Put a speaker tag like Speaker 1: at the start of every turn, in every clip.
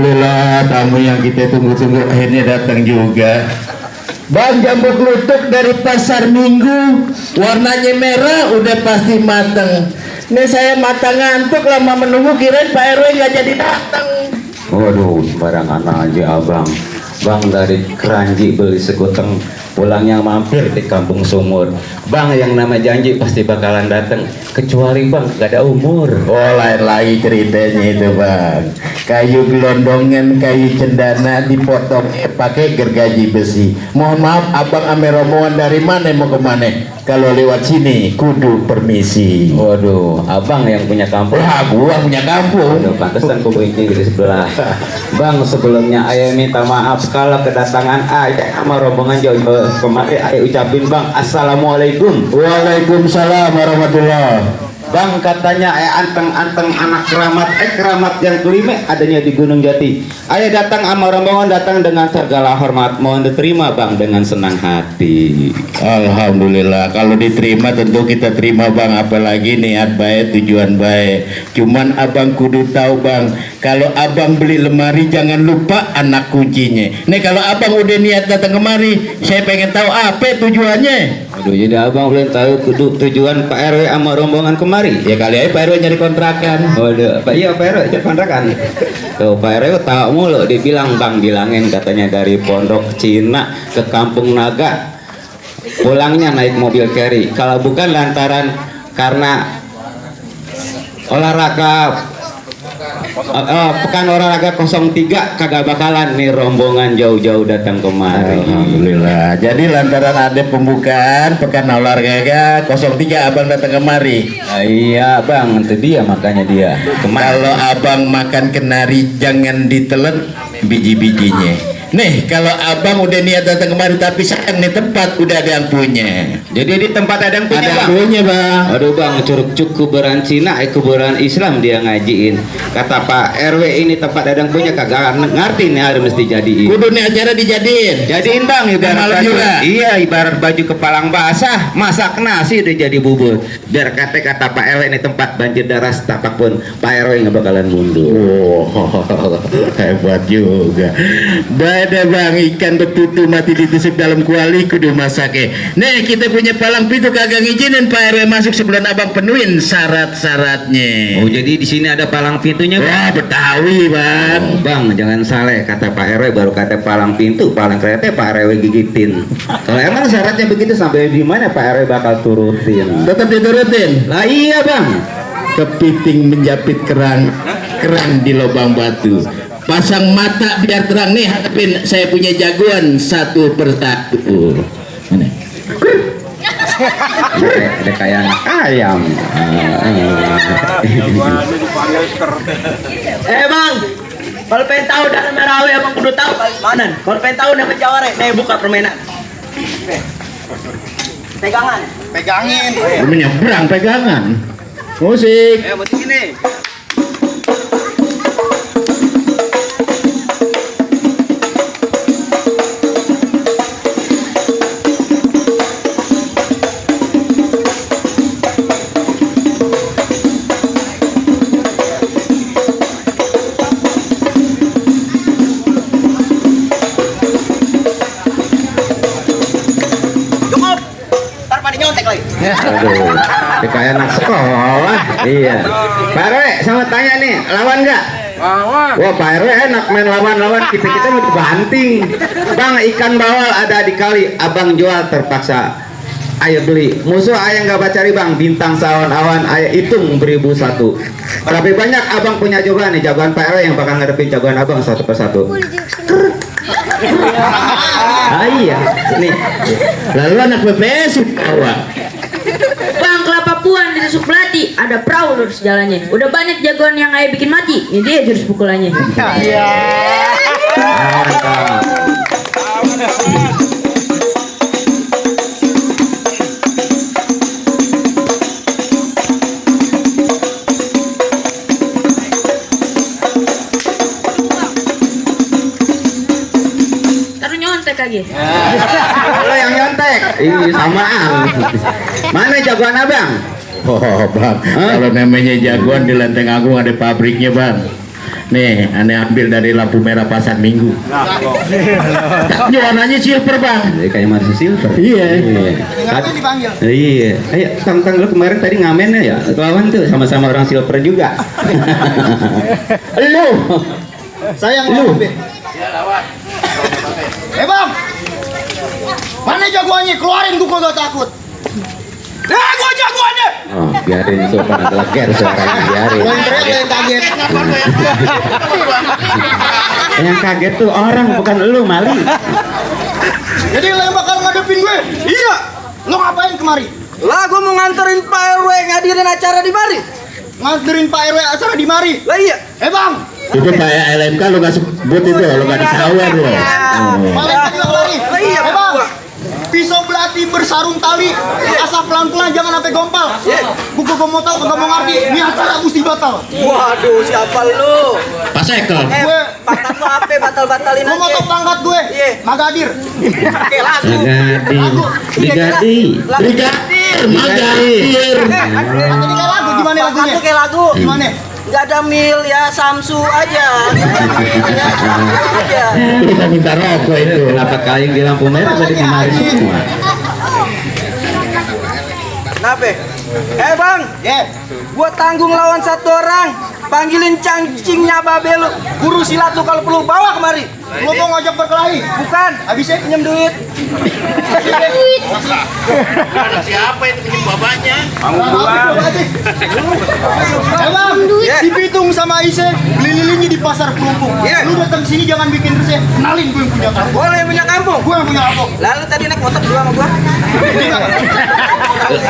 Speaker 1: Alhamdulillah, tamu yang kita tunggu-tunggu akhirnya datang juga. Bang, jambu klutuk dari pasar Minggu, warnanya merah, udah pasti matang. Ini saya matang ngantuk, lama menunggu, kirain Pak RW nggak jadi datang.
Speaker 2: Waduh, sembarangan aja abang. Bang dari Keranji beli sekuteng, pulangnya mampir di Kampung Sumur. Bang yang nama janji pasti bakalan datang, kecuali bang gak ada umur.
Speaker 1: Oh, lain lagi ceritanya itu bang. Kayu gelondongan, kayu cendana dipotong pakai gergaji besi. Mohon maaf, abang ame rombongan dari mana mau kemana? Kalau lewat sini kudu permisi.
Speaker 2: Waduh, abang yang punya kampung.
Speaker 1: Wah, gua punya kampung.
Speaker 2: Waduh, pantesan kubu ini di sebelah. Bang, sebelumnya ayah minta maaf kalau kedatangan ayah sama rombongan jauh kemarin. Ayah ucapin bang, assalamualaikum.
Speaker 1: Waalaikumsalam warahmatullah.
Speaker 2: Bang katanya anteng-anteng anak keramat, keramat yang kelima adanya di Gunung Jati. Ayah datang sama rombongan, datang dengan segala hormat, mohon diterima bang dengan senang hati.
Speaker 1: Alhamdulillah, kalau diterima tentu kita terima bang, apalagi niat baik, tujuan baik. Cuman abang kudu tahu bang, kalau abang beli lemari jangan lupa anak kuncinya. Nih kalau abang udah niat datang kemari, saya pengen tahu apa tujuannya.
Speaker 2: Aduh, jadi abang belum tahu tujuan Pak RW sama rombongan kemari.
Speaker 1: Ya kali aja Pak RW nyari kontrakan.
Speaker 2: Waduh, Pak iya Pak RW nyari kontrakan. Tuh Pak RW tahu mulu, dibilang bang bilangin katanya dari Pondok Cina ke Kampung Naga. Pulangnya naik mobil carry. Kalau bukan lantaran karena olahraga pekan olahraga 03 kagak bakalan nih rombongan jauh-jauh datang kemari.
Speaker 1: Alhamdulillah. Jadi lantaran ada pembukaan pekan olahraga 03 abang datang kemari.
Speaker 2: Iya bang, itu dia makanya dia.
Speaker 1: Kalau abang makan kenari jangan ditelan biji-bijinya. Nih kalau abang udah niat datang kemari tapi sayang nih tempat udah ada yang punya.
Speaker 2: Jadi di tempat ada yang punya
Speaker 1: Ada
Speaker 2: bang.
Speaker 1: yang punya bang.
Speaker 2: Aduh bang, curug kuburan Cina, kuburan Islam dia ngajiin. Kata Pak RW ini tempat ada yang punya kagak ngerti nih harus mesti jadiin.
Speaker 1: Kudu nih acara dijadiin.
Speaker 2: Jadiin bang, ibarat
Speaker 1: Malam
Speaker 2: baju,
Speaker 1: juga.
Speaker 2: iya ibarat baju kepalang basah, masak nasi udah jadi bubur. Biar kata Pak RW ini tempat banjir darah setapak pun Pak RW nggak bakalan mundur.
Speaker 1: Oh, hebat juga. Ada bang, ikan betutu mati ditusuk dalam kuali kudu masake. Nih kita punya palang pintu kagak ngizinin Pak RW masuk sebelum abang penuhin syarat-syaratnya.
Speaker 2: Oh jadi di sini ada palang pintunya bang?
Speaker 1: Wah Betawi bang.
Speaker 2: Oh, bang jangan salah, kata Pak RW baru kata palang pintu, palang kereta Pak RW gigitin. Kalau emang syaratnya begitu sampai di mana Pak RW bakal turutin?
Speaker 1: Tetap diturutin.
Speaker 2: Lah iya bang.
Speaker 1: Kepiting menjapit kerang di lubang batu. Pasang mata biar terang nih, hadapin saya punya jagoan satu persatu. Mana?
Speaker 2: Ada kayak anak ayam.
Speaker 3: Bang, kalau pengen tahu dan merawi abang kudu tahu mana. Kalau pengen tahu nama jawara, nih buka permainan. Pegangan.
Speaker 4: Pegangin.
Speaker 1: Ini nyebrang pegangan. Musik.
Speaker 4: Musik ini.
Speaker 3: Cukup. Ntar pada nyontek lagi.
Speaker 2: Aduh, kayak anak sekolah. Iya. Pak RW, sama tanya nih, lawan nggak? Lawan. Wah, Pak RW enak main lawan-lawan. Kita mau banting. Bang, ikan bawal ada di kali. Abang jual terpaksa. Ayo beli. Musuh ayah nggak baca bang. Bintang sawan awan. Ayah hitung 1001. Tapi banyak abang punya jawaban nih. Jawaban Pak RW yang bakal ngadepin jawaban abang satu persatu. Iya. Nih.
Speaker 1: Lalu anak BPS kawa.
Speaker 3: Bang, kelapa puan ditusuk belat.
Speaker 4: mati, ada perahu lurus jalannya. Udah banyak jagoan yang ayah bikin mati, ini dia jurus pukulannya. Taruh nyontek lagi.
Speaker 2: Lo yang nyontek. Iya samaan. Mana jagoan abang?
Speaker 1: Oh bang, kalau namanya jagoan di Lenteng Agung ada pabriknya bang. Nih, aneh ambil dari lampu merah Pasar Minggu. Tapi warnanya silver bang.
Speaker 2: Kayak masih silver.
Speaker 1: Iya.
Speaker 2: Iya. Ayo, tang lu kemarin tadi ngamennya ya. Lawan tuh sama-sama orang silver juga. Lu.
Speaker 5: Sayang lu. Bang. Mana jagoannya? Keluarin gua kagak takut. Gua jagoannya.
Speaker 2: Oh, biarin sopan adalah ger suaranya, biarin.
Speaker 5: Yang kaget.
Speaker 2: Yang kaget tuh orang bukan lu, Mali.
Speaker 5: Jadi lo yang bakal ngadepin gue? Iya. Lo ngapain kemari?
Speaker 3: Lah gua mau nganterin Pak RW ngadirin acara di mari.
Speaker 5: Nganterin Pak RW acara di mari.
Speaker 3: Lah iya.
Speaker 5: Bang.
Speaker 1: Itu kayak LMK lo gak sebut itu, lo gak disawer lo.
Speaker 5: Malah tadi lo lari.
Speaker 3: Lah iya.
Speaker 5: Bang. Pisau belati bersarung tali, asap pelan-pelan jangan sampai gompal. Buku gua mau tahu kagak mau ngerti. Ini acara mesti batal.
Speaker 3: Waduh, siapa lu?
Speaker 1: Pas Ekel.
Speaker 5: Gue
Speaker 3: Pangkat lu apa batal-batalin
Speaker 5: lo mau tahu pangkat gue?
Speaker 3: Iya.
Speaker 5: Magadir.
Speaker 3: Pakai lagu.
Speaker 2: Digadi.
Speaker 1: Brigadir, Magadir.
Speaker 5: Atau ini kayak lagu gimana lagunya?
Speaker 3: Lagu kayak lagu.
Speaker 5: Gimana?
Speaker 3: Gak ada mil ya Samsu aja. aja.
Speaker 1: Kita minta rokok itu.
Speaker 2: Kenapa kalian di lampu merah tadi kemarin semua?
Speaker 3: Kenapa? Bang, gua tanggung lawan satu orang. Panggilin cangcingnya babe lu. Guru silat lu kalau perlu bawa kemari.
Speaker 5: Lo mau ngajak berkelahi?
Speaker 3: Bukan,
Speaker 5: Habisnya
Speaker 3: pinjam duit.
Speaker 1: Siapa itu punya babanya?
Speaker 5: Bang, si Pitung sama Ise kelilingi di pasar Kelungkung.
Speaker 3: Iya.
Speaker 5: Lu datang sini jangan bikin reseh. Kenalin gue yang punya kampung.
Speaker 3: Boleh punya kampung.
Speaker 5: Gue yang punya kampung.
Speaker 3: Lalu tadi naik motor berdua sama gua.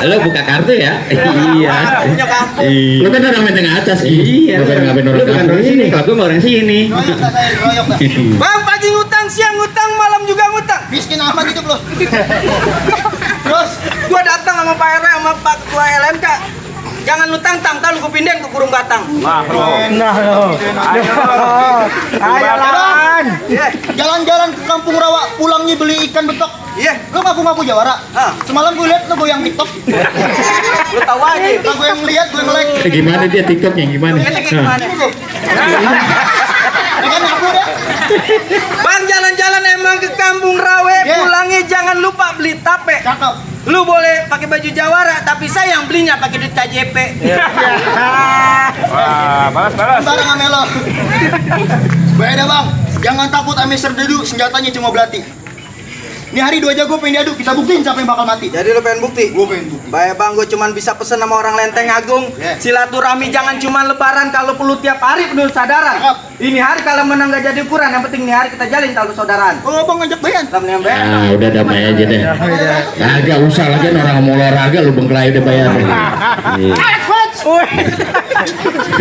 Speaker 2: Lo buka kartu ya? Iya.
Speaker 3: Punya kampung.
Speaker 1: Lo kan orang main tengah atas.
Speaker 2: Iya.
Speaker 1: Bukan ngapain
Speaker 2: Lu
Speaker 1: orang
Speaker 2: bukan
Speaker 1: kampung
Speaker 2: orang sini, kalau gue mau orang sini.
Speaker 5: Royok dah saya, royok dah.
Speaker 3: Bang, pagi ngutang, siang ngutang, malam juga ngutang.
Speaker 5: Miskin amat itu bos. Terus,
Speaker 3: Gua datang sama Pak RW sama Pak Ketua LMK. Jangan lu tang-tang, lu gua pindahin ke kurung batang. Ayo lawan.
Speaker 5: jalan-jalan ke Kampung Rawa, pulangnya beli ikan betok.
Speaker 3: Iya.
Speaker 5: Lu ngaku-ngaku jawara. Semalam gue liat lu goyang TikTok.
Speaker 3: Lu tahu aja.
Speaker 5: Nah, gue yang lihat, gue nge-like.
Speaker 1: Gimana dia TikToknya gimana?
Speaker 3: Kita kayak gimana?
Speaker 5: Ini tuh. Ya kan aku deh.
Speaker 3: Bang, jalan-jalan emang ke Kampung Rawe,
Speaker 5: Iya.
Speaker 3: pulangnya jangan lupa beli tape.
Speaker 5: Cakep.
Speaker 3: Lu boleh pakai baju Jawara, tapi saya yang belinya pakai duit KJP.
Speaker 5: Barang sama lo. Beda bang. Jangan takut ame serdedu, senjatanya cuma belati. Ini hari 2 jago pengen diadu, kita buktiin siapa yang bakal mati.
Speaker 3: Jadi lu pengen bukti?
Speaker 5: Gue pengen bukti.
Speaker 3: Baik bang, gue cuman bisa pesen sama orang Lenteng Agung.
Speaker 5: Yeah.
Speaker 3: Silaturahmi jangan cuma lebaran, kalau perlu tiap hari peduli saudaraan.
Speaker 5: Cakep.
Speaker 3: Ini hari kalau menang gak jadi ukuran, yang penting ini hari kita jalin kalau saudaraan.
Speaker 5: Oh bang ngajak bayan.
Speaker 3: Kita mendingan bayar.
Speaker 1: Ah, udah damai aja deh. Kagak usah lagi orang mau olahraga lu bengkelai udah bayar.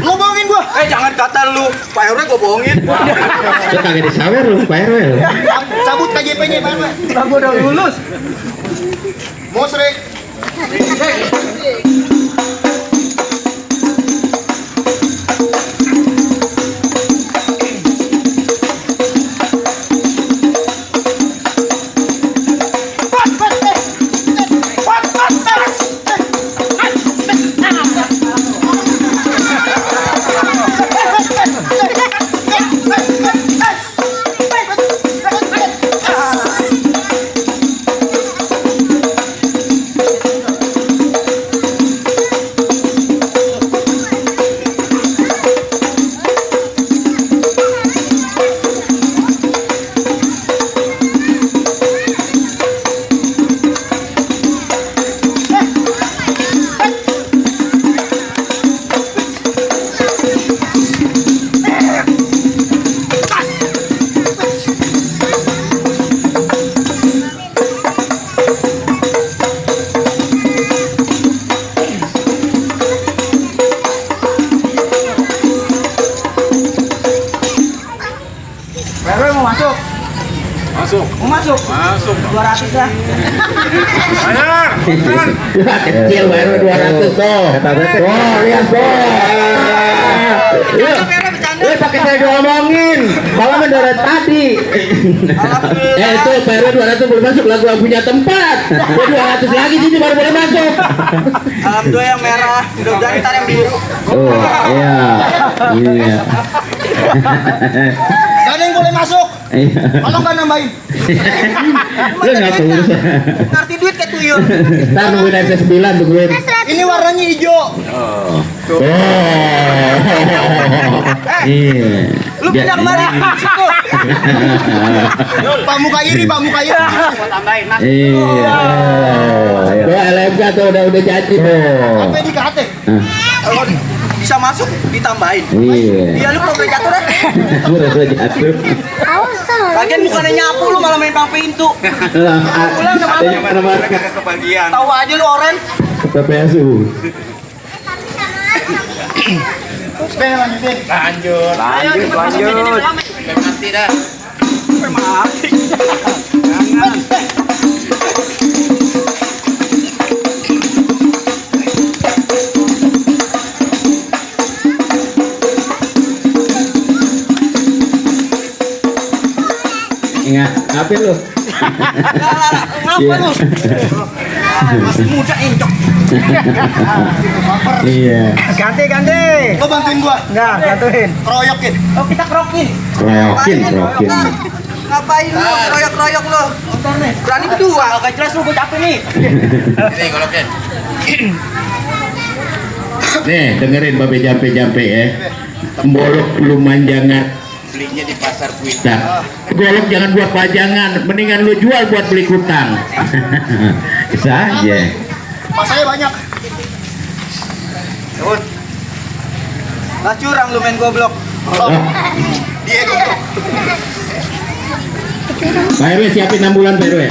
Speaker 5: Lo bohongin gua.
Speaker 3: Jangan kata lu, Pak RW gue bohongin.
Speaker 2: Lu kagak disawer lu, Pak RW.
Speaker 5: Cabut KJP-nya bang.
Speaker 3: Lah gue udah lulus.
Speaker 5: Mosrek.
Speaker 3: 200 lah.
Speaker 1: Kecil baru 200 tuh.
Speaker 2: Kata bete.
Speaker 1: Oh, lihat
Speaker 3: Bercanda Pera, bercanda.
Speaker 2: Pakai saya diomongin. Malah mendarat tadi.
Speaker 1: itu baru 200 boleh masuk lagu yang punya tempat. 200 lagi sini baru boleh masuk.
Speaker 3: Alhamdulillah yang merah. Mudah-mudahan ntar yang biru.
Speaker 2: Oh, iya. Iya.
Speaker 5: Gak ada yang boleh masuk.
Speaker 2: Iya.
Speaker 5: Tolong kan nambahin.
Speaker 2: Lu ngapa urusan?
Speaker 3: Ngerti duit kayak tuyul.
Speaker 1: Ntar nungguin FC 9 tungguin.
Speaker 5: Ini warnanya hijau.
Speaker 2: Iya.
Speaker 3: Lu pindah kemana? Situ.
Speaker 5: Pak muka iri, Pak muka iri.
Speaker 2: Iya.
Speaker 1: Tuh LMK tuh udah janji tuh.
Speaker 5: Sampai di kate.
Speaker 3: Kalau bisa masuk ditambahin.
Speaker 2: Iya.
Speaker 3: Iya lu kalau jatuh deh.
Speaker 2: Udah jatuh.
Speaker 3: Lagian bukannya nyapu lu malah main pang pintu.
Speaker 2: Pulang mana-mana.
Speaker 3: Tahu aja lu oren.
Speaker 2: PPSU.
Speaker 5: Sampai lanjutin.
Speaker 3: Ayo lanjut.
Speaker 1: Mati dah.
Speaker 3: Mati.
Speaker 2: Ingat, ngapain lu?
Speaker 3: Ngapa lu? Masih muda encok.
Speaker 2: Iya.
Speaker 3: Ganti.
Speaker 5: Lo bantuin gua.
Speaker 3: Enggak, gantuin.
Speaker 5: Keroyokin.
Speaker 3: Oh, kita kerokin.
Speaker 2: Keroyokin.
Speaker 3: Ngapain lu kroyok lu? Bentar nih. Berani berdua, gak jelas lu gue capek nih.
Speaker 1: Ini golokin. Nih, dengerin babe jampe ya. Bolok lu manjangan. Belinya di pasar Kuitang. Golok jangan buat pajangan, mendingan lu jual buat beli kutang.
Speaker 2: Bisa aja.
Speaker 5: Masanya banyak.
Speaker 3: Lah curang lu main goblok.
Speaker 5: Dia goblok.
Speaker 1: Pak RW siapin 6 bulan Pak RW.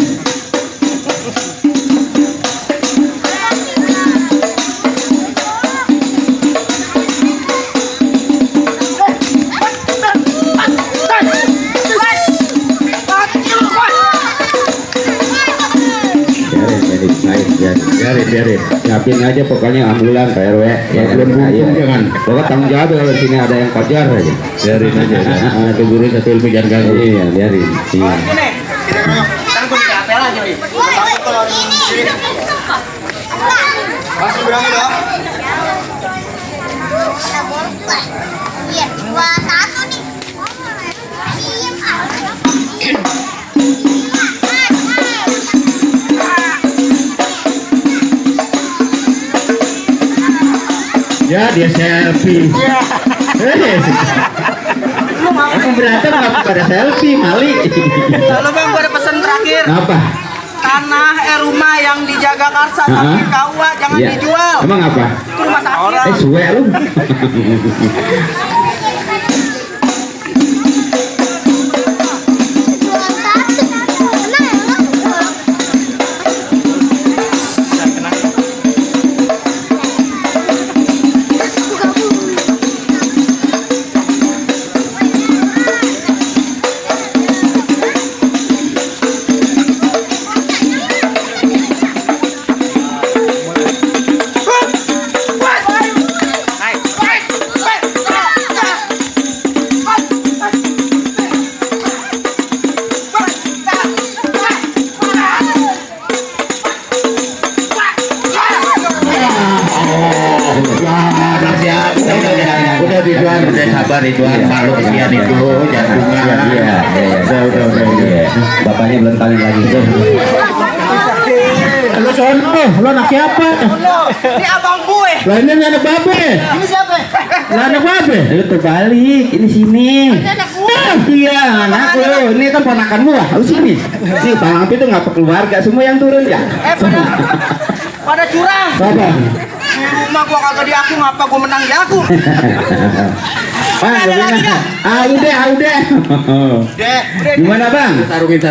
Speaker 2: Biarin. Siapin aja pokoknya ambulan Pak RW. Ya,
Speaker 1: Belum bungkung
Speaker 2: iya.
Speaker 1: jangan.
Speaker 2: Pokoknya tanggung jawab kalau di sini ada yang kejar aja.
Speaker 1: Biarin aja. Ada guru satu ilmu jangan ganggu.
Speaker 2: Iya, biarin. Iya.
Speaker 3: Ini.
Speaker 5: Kita keroyok.
Speaker 3: Kan gue capek lagi nih.
Speaker 5: Satu kalau ada yang sini. Masih berani dah.
Speaker 6: Iya, 21 nih.
Speaker 1: Ya dia selfie.
Speaker 3: Lu mau
Speaker 2: Aku berantem nggak pada selfie, Mali.
Speaker 3: Lalu bang, gue ada pesan terakhir.
Speaker 2: Apa?
Speaker 3: Tanah rumah yang dijaga Karsa sampai KUA jangan
Speaker 2: Iya.
Speaker 3: dijual.
Speaker 2: Emang apa?
Speaker 3: Itu rumah sakit.
Speaker 2: Suwe lu.
Speaker 1: Udah Ridwan, udah sabar Ridwan, malu kesian itu jantungnya.
Speaker 2: Iya. Udah. Bapaknya belum kali lagi.
Speaker 1: Lo sono, lo anak siapa?
Speaker 3: Ini abang gue.
Speaker 1: Lo ini anak babe.
Speaker 5: Ini siapa?
Speaker 1: Lo anak babe.
Speaker 2: Lu terbalik, ini sini.
Speaker 3: Anak gue.
Speaker 2: Iya, anak lu. Ini kan ponakan gua. Lu sini. Si Bang Ampi itu ngapa keluarga semua yang turun ya?
Speaker 3: Pada curang.
Speaker 1: Apa?
Speaker 3: Di rumah gua kagak diaku, ngapa gua menang diaku?
Speaker 2: Ada lagi dah. Udah.
Speaker 5: Deh.
Speaker 2: Gimana Bang?
Speaker 1: Sarungin.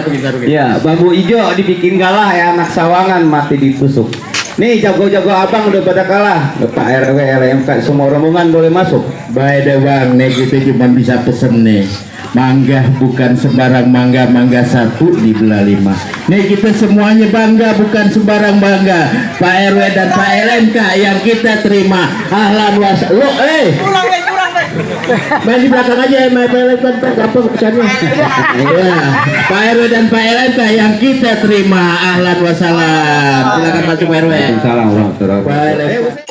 Speaker 2: Ya, bambu hijau dibikin galah ya anak sawangan mati ditusuk. Nih jago-jago abang udah pada kalah. Pak RW, LMK, semua rombongan boleh masuk.
Speaker 1: Baik deh bang, nih kita cuma bisa pesen nih. Mangga bukan sembarang mangga, mangga satu dibelah 5. Nih kita semuanya bangga, bukan sembarang bangga. Pak RW dan Pak RMK yang kita terima. Ahlan was lo
Speaker 3: Kurang deh.
Speaker 1: main di belakang aja ya, main apa kesannya. Ya, Pak RW dan Pak RMK yang kita terima. Ahlan wassalam. Silakan masuk Pak RW.
Speaker 2: Salam warahmatullahi wabarakatuh.
Speaker 1: Pak RW.